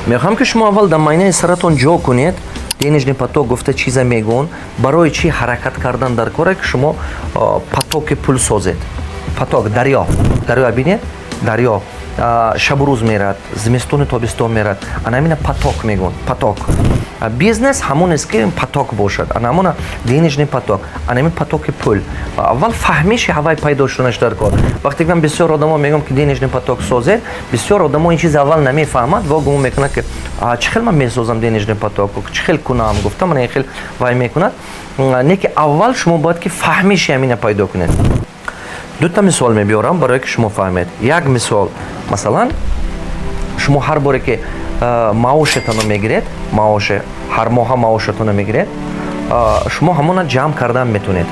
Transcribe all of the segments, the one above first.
Мехоҳам, ки шумо аввал дар майнаи саратон ҷо кунед, денежный поток гуфта чиза мегӯн, барои чӣ ҳаракат кардан дар коре, ки шумо потоки пул созед. Поток, дарё, дарё бинед, дарё шабу рӯз мерад, зимистону тобистон мерад. Ана ҳамина поток мегӯн. Поток бизнес ҳамон аст, ки поток бошад. Ана ҳамона денежный поток, ана ҳамин потоки пул. Аввал фаҳмиши ҳавай пайдо шуданаш дар кор. Вақте ки ман бисёр одамо мегӯям, ки денежный поток созед, бисёр одамо ин чиз аввал намефаҳмад ва гумон мекунад, ки чӣ хел ман месозам денежный поток, чӣ хел кунам гуфта, ман ин хел вай мекунад. Не ки аввал шумо бояд ки фаҳмиши ҳамина пайдо кунед. Дута мисол мебиёрам, барое ки шумо фаҳмед. Як мисол: масалан, шумо ҳар боре ки маошетонро мегиред, маоше, ҳар моҳа маошатонро мегиред, шумо ҳамона ҷамъ кардан метавонед.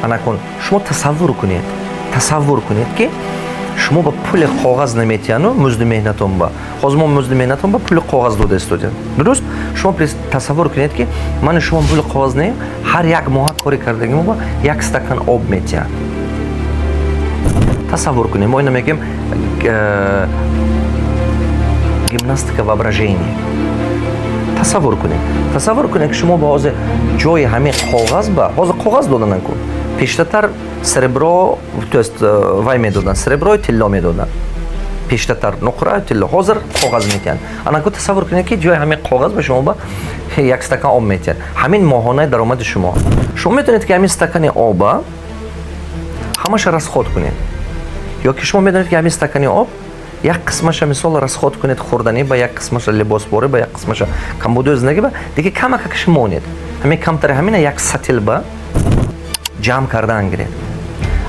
Анакун шумо тасаввур кунед, ки шумо ба пули коғаз наметиҳану музди меҳнатон ба ҳозир мо музди меҳнатон ба пули коғаз дода истодем, дуруст? Шумо тасаввур кунед, ки мани шумо пули коғаз не, ҳар як моҳа кори кардагимо ба як стакан об метиҳанд. Тасаввур кунем, мо ина мегӯем гимнастика воображения. Тасаввур кунед, ки шумо ба ҳозир ҷои ҳамин коғаз, ба ҳозир коғаз доданан ку, пештатар серебро, то есть вай медоданд, сереброи тилло медоданд пештатар, нуқра, тилло, ҳозир коғаз метиҳанд. Анаку тасаввур кунед, ки ҷои ҳамин коғаз ба шумо ба як стакан об метиҳанд. Ҳамин моҳонаи даромади шумо. Шумо метавонед, ки ҳамин стакани оба ҳамаша расход кунед, ё ки шумо медонед, ки ҳамин стакани об як қисмаша, мисол, расход кунед хӯрданӣ ба, як қисмаша либосборӣ ба, як қисмаша камбудои зиндагӣ ба, дига камакакаш монед. Ҳамин камтари ҳамина як сатил ба ҷамъ кардан гиред.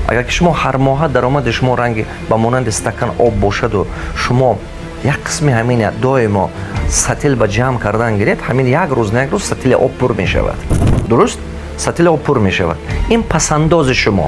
Агар ки шумо ҳар моҳа даромади шумо ранги ба монанди стакан об бошаду шумо як қисми ҳамина доимо сатил ба ҷамъ кардан гиред, ҳамин як рӯз на як рӯз сатили об пур мешавад. Дуруст, сатили об пур мешавад. Ин пасандози шумо.